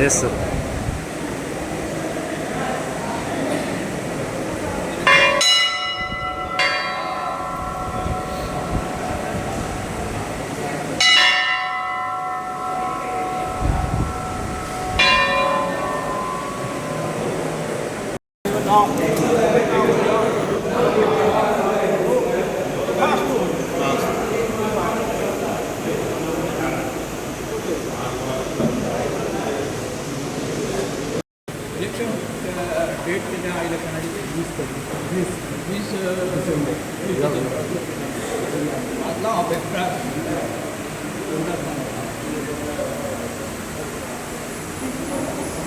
Yes sir. Election date तेज्या इलेक्शनाची 20 तारीख, 20 डिसेंबर. आतां अपेक्षा.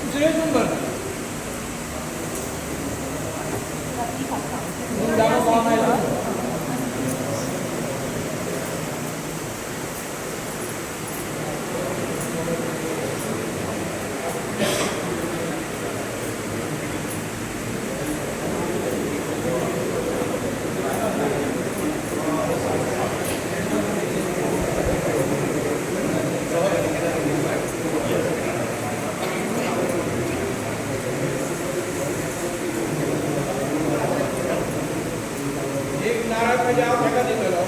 दुसरें नंबर जागो कोण आयला. एक नारळ म्हणजे हांव ताका दितलो,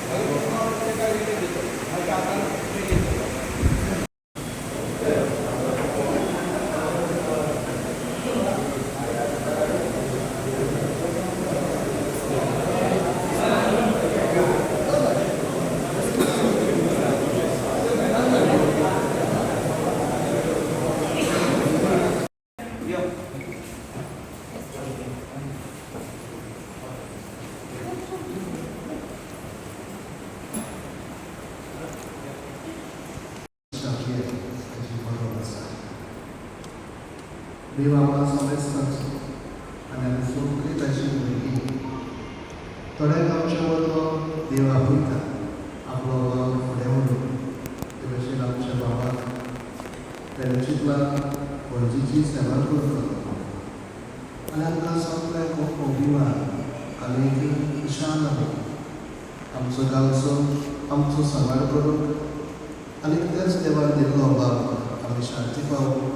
मागीर ताका दितलो, मागीर आतां दितलो. ताची बरोबर आसा. देव आमकां समेस्तांचो आनी आमी सगळीं ताची भुरगीं. थोड्यांक आमच्या मदलो देव आपयता आपलो वावर फुडें व्हरूंक. ते भशेन आमच्या बाबाक तेणें चिंतलां पणजीची सेवा करतलो आनी आमकां सगळ्यांक हो अभिमान आनी एक शान आमी आमचो गांवचो आमचो सांबाळ करूंक आनी तेच देवान दिल्लो वावर आमी शांती पावूं.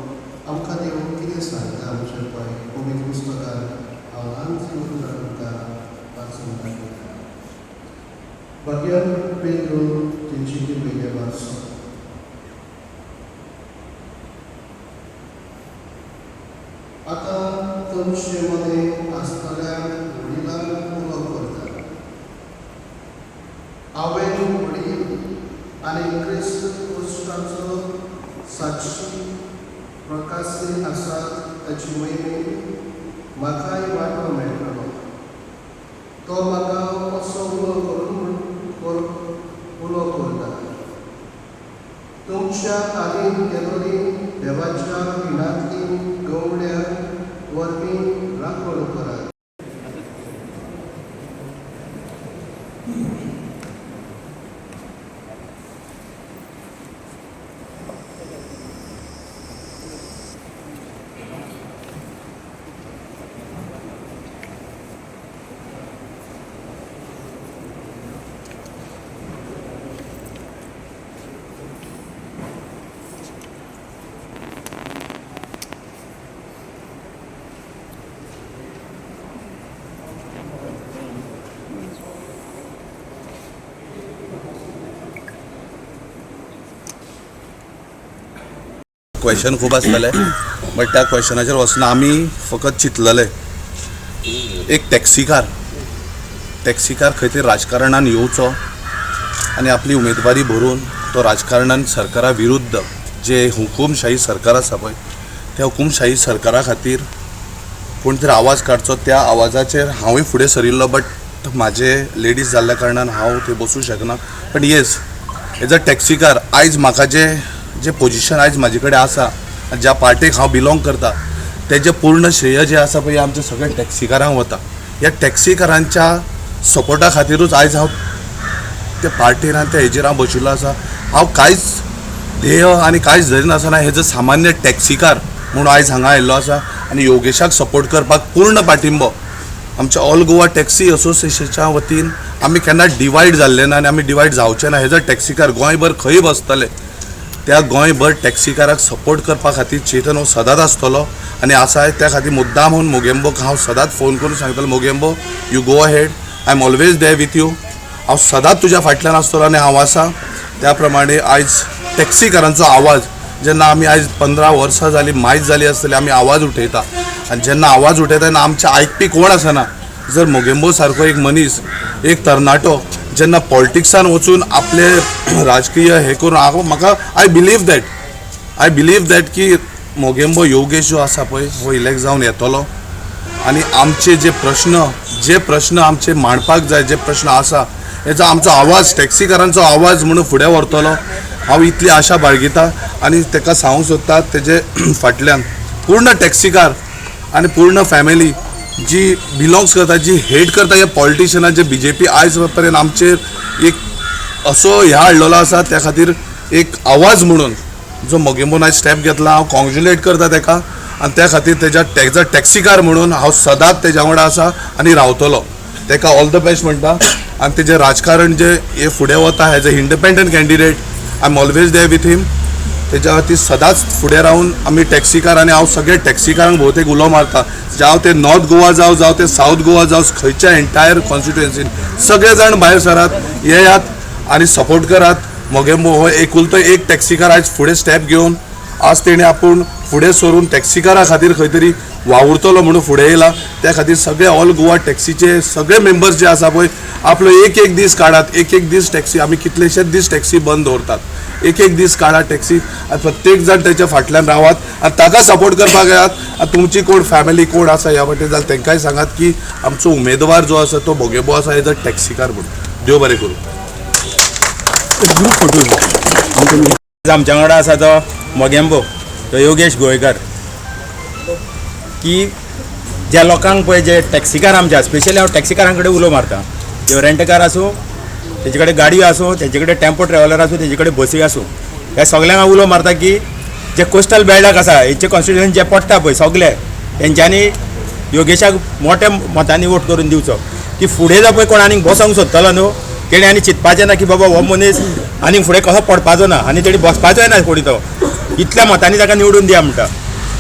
आमकां देव कितें सांगता आमच्या पळय पवित्र पुस्तकान, हांव ल्हानशीं उतरां तुमकां वाचून दाखयता. भाग्यान पेद्रो तेंची पयलें वाचो. आतां तुमचे मदें आसतल्यांक वडिलांक उलो करता. हांवें वडील आनी क्रिस्त क्रिस्ताचो साक्षी प्रकाशी आसात ताची महिमेन म्हाकाय वांटो मेळटलो. तो म्हाका असो उलो करून उलो करता, तुमच्या आदीं गेलोली देवाच्या खिणांतली गवड्या वरवीं राखण करात. क्वेश्चन खूब आसतले, बट त्या क्वेश्चनाचेर वचना. आमी फकत चिंतलेले, एक टॅक्सीकार, टॅक्सीकार खंय तरी राजकारणान येवचो आनी आपली उमेदवारी भरून तो राजकारणान सरकारा विरुद्ध, जे हुकुमशाही सरकार आसा पळय, त्या हुकुमशाही सरकारा खातीर कोण तरी आवाज काडचो. त्या आवाजाचेर हांवूय फुडें सरिल्लो, बट म्हाजे लेडीज जाल्ल्या कारणान हांव थंय बसूं शकना. पण येस, एज अ टॅक्सीकार आयज म्हाका जे जे पोजिशन आयज म्हाजे कडेन आसा आनी ज्या पार्टीक हांव बिलोंग करता, तेजें पूर्ण श्रेय जें आसा पळय, आमच्या सगळ्या टॅक्सीकारांक वता. ह्या टॅक्सीकारांच्या सपोर्टा खातिरूच आयज हांव त्या पार्टीन आनी त्या हेजेर हांव बशिल्लो आसा. हांव कांयच ध्येय आनी कांयच धरिनासतना हेजो सामान्य टॅक्सीकार म्हूण आयज हांगा आयिल्लो आसा आनी योगेशाक सपोर्ट करपाक पूर्ण पाठिंबो आमच्या ऑल गोवा टॅक्सी असोसिएशनच्या वतीन. आमी केन्ना डिवायड जाल्ले ना आनी आमी डिवायड जावचे ना. हेजो टॅक्सीकार गोंयभर खंय बसतले. त्या गोंयभर टॅक्सीकाराक सपोर्ट करपा खातीर चेतन हो सदांच आसतलो आनी आसा. त्या खातीर मुद्दाम म्हणून मोगेंबोक हांव सदांच फोन करून सांगतलो, Mogembo you go ahead, I am always there with you. हांव सदांच तुज्या फाटल्यान आसतलो आनी हांव आसा. त्या प्रमाणे आयज टॅक्सीकारांचो आवाज जेन्ना आमी आयज 15 वर्सां जाली मायज जाली आसतली आमी आवाज उठयता आनी जेन्ना आवाज उठयता तेन्ना आमचे आयकपी कोण आसना. जर मोगेंबो सारको एक मनीस, एक तरणाटो जेन्ना पॉलिटिक्सान वचून आपले राजकीय हे करून म्हाका I believe that की मोगेंबो योगेश जो आसा पळय हो इलेक्ट जावन येतलो आनी आमचे जे प्रश्न आमचे मांडपाक जाय, जे प्रश्न आसा हेचो आमचो आवाज, टॅक्सीकारांचो आवाज म्हणून फुडें व्हरतलो. हांव इतली आशा बाळगिता आनी ताका सांगूंक सोदता तेजे फाटल्यान पूर्ण टॅक्सीकार आनी पूर्ण फॅमिली जी बिलोंग्स करता, जी हेट करता ह्या पॉलिटिशनां, जे बीजेपी आयज पर्यंत आमचेर एक असो ह्या हाडलेलो आसा, त्या खातीर एक आवाज म्हणून जो मोगेंबोन आयज स्टेप घेतला हांव कॉंग्रेच्युलेट करता ताका आनी त्या खातीर तेजा टॅक्सीकार म्हणून हांव सदांच तेज्या वांगडा आसा आनी रावतलो. ताका ऑल the best म्हणटा आनी तेजें राजकारण जे हे फुडें वता as a independent candidate I am always there with him. तेज्या खातीर सदांच फुडें रावन आमी टॅक्सीकार आनी हांव सगळे टॅक्सीकारांक भोवतेक उलो मारता, जावं ते नॉर्थ गोवा जावं, जावं ते सावथ गोवा जावं, खंयच्या एंटायर कॉन्स्टिट्युएन्सीन सगळे जाण भायर सरात, येयात आनी सपोर्ट करात. मोगेंबो हो एकुलतो एक टॅक्सीकार आयज फुडें स्टेप घेवन आज तेणें आपूण फुडें सरून टॅक्सीकारा खातीर खंय तरी वावुरतलो म्हणून फुडें येयला. त्या खातीर सगळे ऑल गोवा टॅक्सीचे सगळे मेंबर्स जे आसा पळय आपलो एक एक दीस काडात, एक एक दीस टॅक्सी, आमी कितलेशेच दीस टॅक्सी बंद दवरतात, एक एक दीस काडात टॅक्सी आनी प्रत्येक जाण तेच्या फाटल्यान रावात आनी ताका सपोर्ट करपाक येयात. आनी तुमची कोण फॅमिली कोण आसा ह्या वाटेन जाल्यार तांकांय सांगात की आमचो उमेदवार जो आसा तो मोगेंबो आसा एज अ टॅक्सीकार म्हणून. देव बरें करूं. ग्रुप फोटो आमच्या वांगडा आसा तो मोगेंबो, तो योगेश गोवेकर, की ज्या लोकांक पळय जे टॅक्सीकार आमच्या, स्पेशली हांव टॅक्सीकारां कडेन उलो मारता, त्यो रेंटकार आसूं, तेजे कडेन गाडयो आसूं, तेजे कडेन टेम्पो ट्रॅव्हलर आसूं, तेजे कडेन बसी आसूं, ह्या सगल्यांक हांव उलो मारता की जे कोस्टल बेल्टाक आसा हेचे कॉन्स्टिट्युएन्सी जे पडटा पळय सगले तेंच्यांनी योगेशाक मोठ्या मतांनी वोट करून दिवचो की फुडें जो पळय कोण आनीक बसोंक सोदतलो न्हू तेणें आनी चिंतपाचें ना की बाबा हो मनीस आनीक फुडें कसो पडपाचो ना आनी तेणी बसपाचोय ना फुडें, तो इतल्या मतांनी ताका निवडून दिया म्हणटा.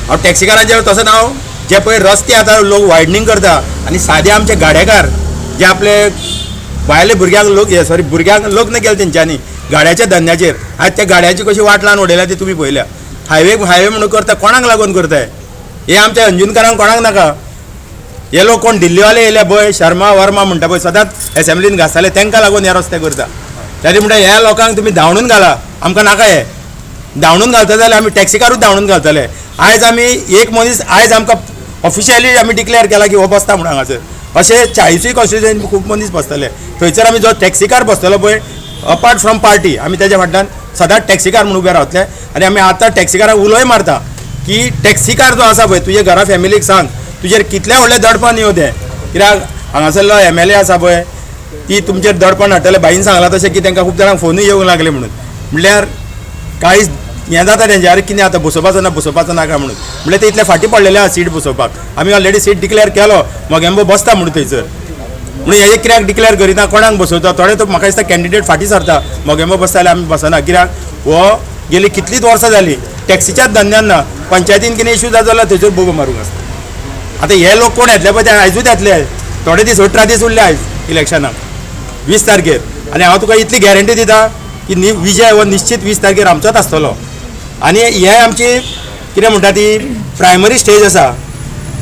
हांव टॅक्सीकारांचेर तसोच हांव जे पळय रस्ते आतां लोक वायडनींग करता आनी सादे आमचे गाडेकार जे आपले बायले भुरग्यांक लोक सॉरी भुरग्यांक लग्न केलें तेंच्यांनी गाड्याच्या धंद्याचेर, आयज त्या गाड्याची कशी वाट लावन उडयल्या ती तुमी पळयल्या. हायवे हायवे म्हणून करता, कोणाक लागून करताय हे? आमच्या अंजुनकारांक कोणाक नाका. हे लोक कोण दिल्लीवाले येयले पळय, शर्मा वर्मा म्हणटा पळय, सदांच एसेंब्लीन घासताले, तांकां लागून हे रस्ते करता. तरी म्हणटा ह्या लोकांक तुमी धांवडून घाला, आमकां नाका हे धांवडून घालता जाल्यार आमी टॅक्सीकारूच धांवडून घालतले. आयज आमी एक मनीस आयज आमकां ऑफिशियली आमी डिक्लेअर केला की हो बसता म्हणून हांगासर, अशे 40 कॉन्स्टिट्युएन्सी खूब मनीस बसतले. थंयसर आमी जो टॅक्सीकार बसतलो पळय अपार्ट फ्रॉम पार्टी आमी तेज्या फाटल्यान सदांच टॅक्सीकार म्हणून उबे रावतले. आनी आमी आतां टॅक्सीकाराक उलोय मारता की टॅक्सीकार जो आसा पळय तुजे घरा फॅमिलीक सांग तुजेर कितलें व्हडलें दडपण येवं तें, कित्याक हांगासरलो MLA आसा पळय ती तुमचेर दडपण हाडटले. बाईन सांगलां तशें की तांकां खूब जाणांक फोनूय येवंक लागले म्हणून, म्हणल्यार कांय हें जाता तेंचे, अरे कितें आतां बसोवपाचो ना बसोवपाचो नाका म्हणून, म्हणल्यार ते इतले फाटीं पडलेले आसा सीट बसोवपाक. आमी ऑलरेडी सीट डिक्लेअर केलो, मोगेंबो बसता म्हणून थंयसर, म्हणून हें कित्याक डिक्लेअर करिना, कोणाक बसोवता? थोडे तो म्हाका दिसता कॅन्डिडेट फाटीं सरता, मोगेंबो बसता जाल्यार आमी बसना, कित्याक हो गेली कितलींच वर्सां जालीं टॅक्सीच्याच धंद्यान ना, पंचायतीन कितें इशू जाता जाल्यार थंयसर बोबो मारूंक आसता. आतां हे लोक कोण येतले पळय ते आयजूच येतले, थोडे दीस 18 दीस उरले आयज इलेक्शनाक 20 तारखेर, आनी हांव तुका इतली गॅरंटी दिता की विजय हो निश्चित 20 तारखेर आमचोच आसतलो. आनी हे आमची कितें म्हणटा ती प्रायमरी स्टेज आसा,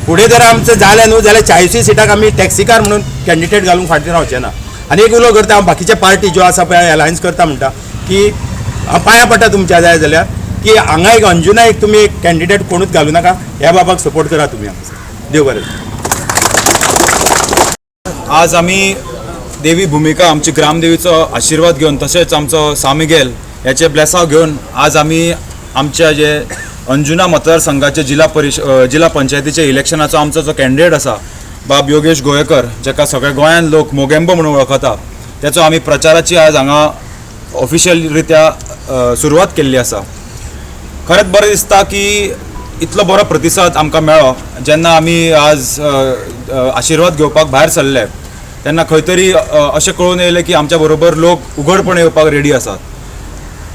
फुडें जर आमचें जालें न्हू जाल्यार 40 सिटाक आमी टॅक्सीकार म्हणून कॅन्डिडेट घालूंक फाटीं रावचें ना. आनी एक उलो करता हांव बाकीचे पार्टी ज्यो आसा पळय अलायन्स करता म्हणटा की हांव पांयां पडटा तुमच्या जाय जाल्यार की हांगा एक अंजुना एक तुमी एक कॅन्डिडेट कोणूच घालूं नाका, ह्या बाबाक सपोर्ट करा तुमी हांगासर. देव बरें. आज आमी देवी भुमिका आमची ग्रामदेवीचो आशिर्वाद घेवन तशेंच आमचो सामिगेल ह्याचे ब्लेसांव घेवन आज आमी आमच्या जे अंजुना मतदारसंघाचे जिल्हा पंचायतीचे इलेक्शनाचो आमचो जो कॅन्डिडेट आसा बाब योगेश गोवेकर, जेका सगळ्या गोंयान लोक मोगेंबो म्हणून वळखता, तेचो आमी प्रचाराची आज हांगा ऑफिशियल रित्या सुरवात केल्ली आसा. खरेंच बरें दिसता की इतलो बरो प्रतिसाद आमकां मेळ्ळो. जेन्ना आमी आज आशिर्वाद घेवपाक भायर सरले तेन्ना खंय तरी अशें कळून येयलें की आमच्या बरोबर लोक उघडपणे येवपाक रेडी आसात.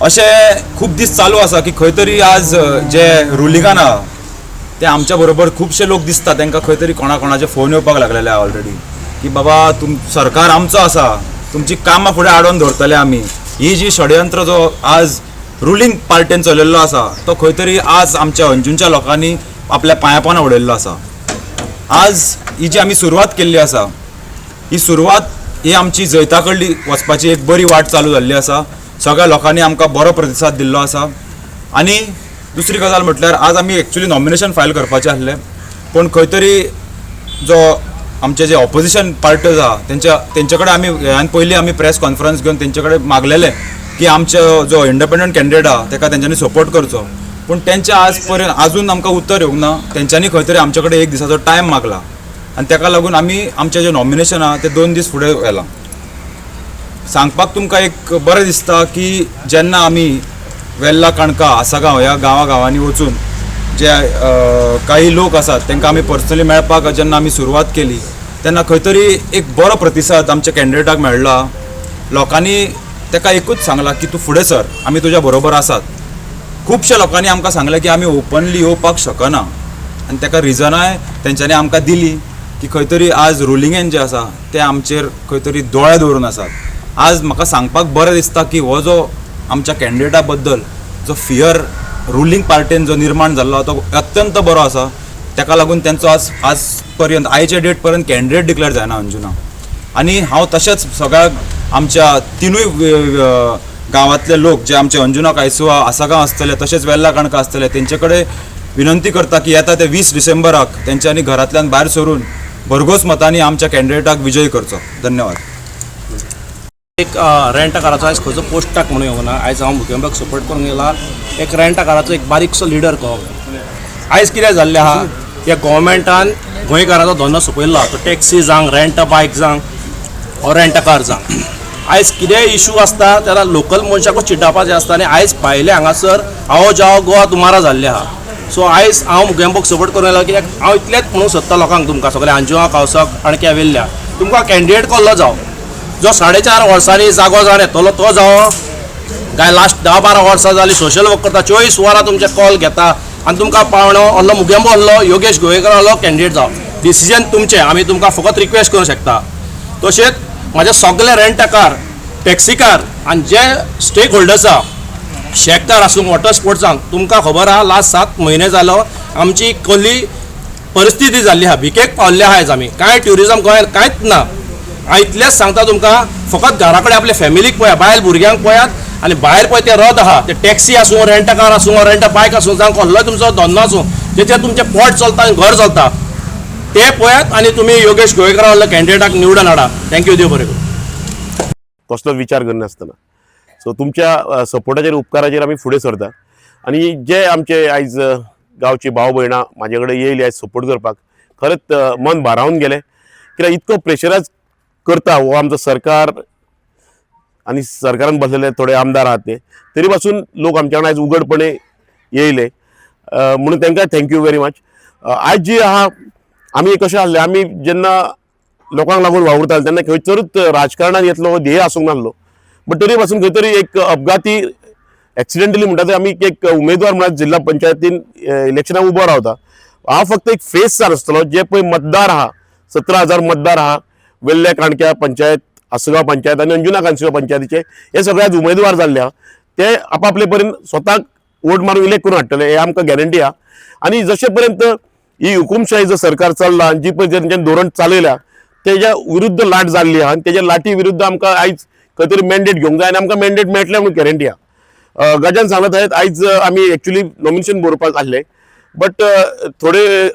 अशें खूब दीस चालू आसा की खंय तरी आज जे रुलिंगान आहा ते आमच्या बरोबर खुबशे लोक दिसता तांकां खंय तरी कोणा कोणाचे फोन येवपाक लागलेले आहा ऑलरेडी की बाबा तुम सरकार आमचो आसा, तुमची कामां फुडें आडोवन दवरतले आमी. ही जी षडयंत्र जो आज रुलींग पार्टेन चलयल्लो आसा तो खंय तरी आज आमच्या अंजूच्या लोकांनी आपल्या पांया पोंदा उडयल्लो आसा. आज ही जी आमी सुरवात केल्ली आसा ही सुरवात ही आमची जैता कडली वचपाची एक बरी वाट चालू जाल्ली आसा. सगळ्या लोकांनी आमकां बरो प्रतिसाद दिल्लो आसा. आनी दुसरी गजाल म्हटल्यार आज आमी एक्चुली नॉमिनेशन फायल करपाचें आसलें, पूण खंय तरी जो आमचे जे ऑपोजिशन पार्टज आहा तेंचे कडेन आमी ह्यान पयलीं आमी प्रेस कॉन्फरन्स घेवन तेंचे कडेन मागलेलें की आमचो जो इंडिपेंडंट कॅन्डिडेट आहा तेका तेंच्यांनी सपोर्ट करचो, पूण तेंचे आज पर्यंत आजून आमकां उत्तर येवंक ना. तेंच्यांनी खंय तरी आमचे कडेन एक दिसाचो टायम मागला आनी तेका लागून आमी आमचें जें नॉमिनेशन आहा तें 2 दीस फुडें व्हेलां. सांगपाक तुमकां एक बरें दिसता की जेन्ना आमी वेल्ला, काणका, आसागांव ह्या गांवा गांवांनी वचून जे काही लोक आसात तांकां आमी पर्सनली मेळपाक जेन्ना आमी सुरवात केली तेन्ना खंय तरी एक बरो प्रतिसाद आमच्या कॅन्डिडेटाक मेळ्ळा. लोकांनी ताका एकूच सांगलां की तूं फुडें सर, आमी तुज्या बरोबर आसात. खुबश्या लोकांनी आमकां सांगलें की आमी ओपनली येवपाक शकना आनी ताका रिजनाय तेंच्यांनी आमकां दिली की खंय तरी आज रुलिंगेन जें आसा तें आमचेर खंय तरी दोळे दवरून आसात. आज म्हाका सांगपाक बरें दिसता की हो जो आमच्या कॅन्डिडेटा बद्दल जो फियर रुलींग पार्टेन जो निर्माण जाल्लो तो अत्यंत बरो आसा. ताका लागून तेंचो आज आज पर्यंत आयच्या डेट पर्यंत कॅन्डिडेट डिक्लेअर जायना अंजुना. आनी हांव तशेंच सगळ्या आमच्या तिनूय गांवांतले लोक जे आमचे अंजुना, कायसुआ, आसागांव आसतले तशेंच वेल्ला, काणका आसतले तेंचे कडेन विनंती करता की येता ते 20 डिसेंबराक तेंच्यांनी घरांतल्यान भायर सरून भरघोस मतांनी आमच्या कॅन्डिडेटाक विजयी करचो. धन्यवाद. एक रेंटकाराचो आयज खंयचो पोस्टाक म्हणून येवना, आयज हांव मुखेलमंत्र्याक सपोर्ट करूंक येयला. एक रेंटकाराचो एक बारीकसो लिडर कहो. आयज कितें जाल्लें आहा, ह्या गोवोरमेंटान गोंयकाराचो धंदो सोंपयल्लो आहा. तो टॅक्सी जावं, रेंट बायक जावं, ओ रेंटकार जावं, आयज कितेंय इशू आसता जाल्यार लोकल मनशाकूच चिटापाचें आसता. आनी आयज भायले हांगासर आओ जाओ गोवा तुम्हारा जाल्लें आहा. सो आयज हांव मुखेलमंत्र्याक सपोर्ट करूंक येयला कित्याक हांव इतलेंच म्हणूंक सोदता लोकांक, तुमकां सगळ्या अंजुना, कावसाक आनी वेल्ल्या तुमकां कॅन्डिडेट कसलो जावं, जो 4.5 वर्सांनी जागो जावन येतलो तो जावो, काय लास्ट 10-12 वर्सां जालीं सोशल वर्क करता, 24 वरां तुमचे कॉल घेता आनी तुमकां पावणो आहलो मुगेंबो आहलो योगेश गोवेकर आहलो कॅन्डिडेट जावं. डिसिजन तुमचें, आमी तुमकां फकत रिक्वेस्ट करूंक शकता. तशेंच म्हाजे सगळे रेंटकार, टॅक्सीकार आनी जे स्टेक होल्डर्स आहा, शेतकार आसूं, वॉटर स्पोर्ट्सांक, तुमकां खबर आहा लास्ट 7 म्हयने जालो आमची कसली परिस्थिती जाल्ली आहा, भिकेक पावल्ले आहा आयज आमी. कांय ट्युरिजम गोंयांत कांयच ना. हांव इतलेंच सांगता तुमकां, फकत घरा कडेन आपल्या फॅमिलीक पळयात, बायल भुरग्यांक पळयात आनी भायर पळय ते रथ आहा, ते टॅक्सी आसूं, रेंटकार आसूं, रेंट बायक आसूं, जावं कसलोय तुमचो धंदो आसूं, जेचेर तुमचें पोट चलता आनी घर चलता ते पळयात आनी तुमी योगेश गोवेकर आहलो कॅन्डिडेटाक निवडून हाडा. Thank you, देव बरें करूं. कसलो विचार करनासतना सो तुमच्या सपोर्टाचेर, उपकाराचेर आमी फुडें सरता. आनी जे आमचे आयज गांवची भाव भयणां म्हाजे कडेन येयली आयज सपोर्ट करपाक, खरेंच मन भारावन गेलें. कित्याक इतको प्रेशरायज करता हो आमचो सरकार आनी सरकारान बसलेले थोडे आमदार आहात ते, तरी पासून लोक आमच्या वांगडा आयज उगडपणे येयले म्हणून तांकां thank you very much. आयज जी आहा आमी कशें आसले, आमी जेन्ना लोकांक लागून वावुरताले तेन्ना खंयसरूच राजकारणान येतलो हो ध्येय आसूंक नासलो, बट तरी पासून खंय तरी एक अपघाती एक्सिडेंटली म्हणटा ते आमी एक उमेदवार म्हळ्यार जिल्हा पंचायतीन इलेक्शनाक उबो रावता. हांव फक्त एक फेस जावन आसतलो, जे पळय मतदार आहा, 17,000 मतदार आहा वेल्ल्या, काणक्या पंचायत, आसगांव पंचायत आनी अंजुना कानसिगांव पंचायतीचे हे सगळे आज उमेदवार जाल्ले आहा. ते आपापले परीन स्वताक वोट मारून इलेक्ट करून हाडटले हे आमकां गॅरंटी आहा. आनी जशे पर्यंत ही हुकुमशाही जो सरकार चल्ला आनी जी पळय तेंच्यानी धोरण चलयल्या तेज्या विरुद्ध लाट जाल्ली आहा आनी तेज्या लाटी विरुद्ध आमकां आयज खंय तरी मॅन्डेट घेवंक जाय आनी आमकां मॅन्डेट मेळटलें म्हणून गॅरंटी आहा. गजान सांगत आहेत आयज आमी एक्चुली नॉमिनेशन बरोवपाक आसले, बट थोडे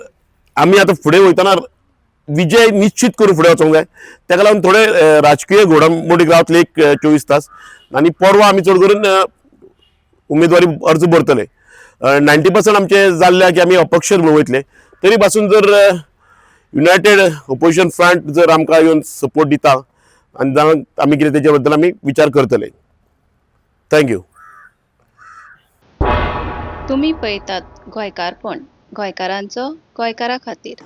आमी आतां फुडें वयतना विजय निश्चित करून फुडें वचोंक जाय, ताका लागून थोडे राजकीय घडामोडीक रावतले एक 24 तास आनी परवां आमी चड करून उमेदवारी अर्ज भरतले. 90% आमचे जाल्ले की आमी अपक्ष म्हणून वयतले, तरी पासून जर युनायटेड ओपोजिशन फ्रंट जर आमकां येवन सपोर्ट दिता आनी जावन आमी कितें तेजे बद्दल आमी विचार करतले. Thank you. तुमी पळयतात गोंयकारपण, गोंयकारांचो गोंयकारा खातीर.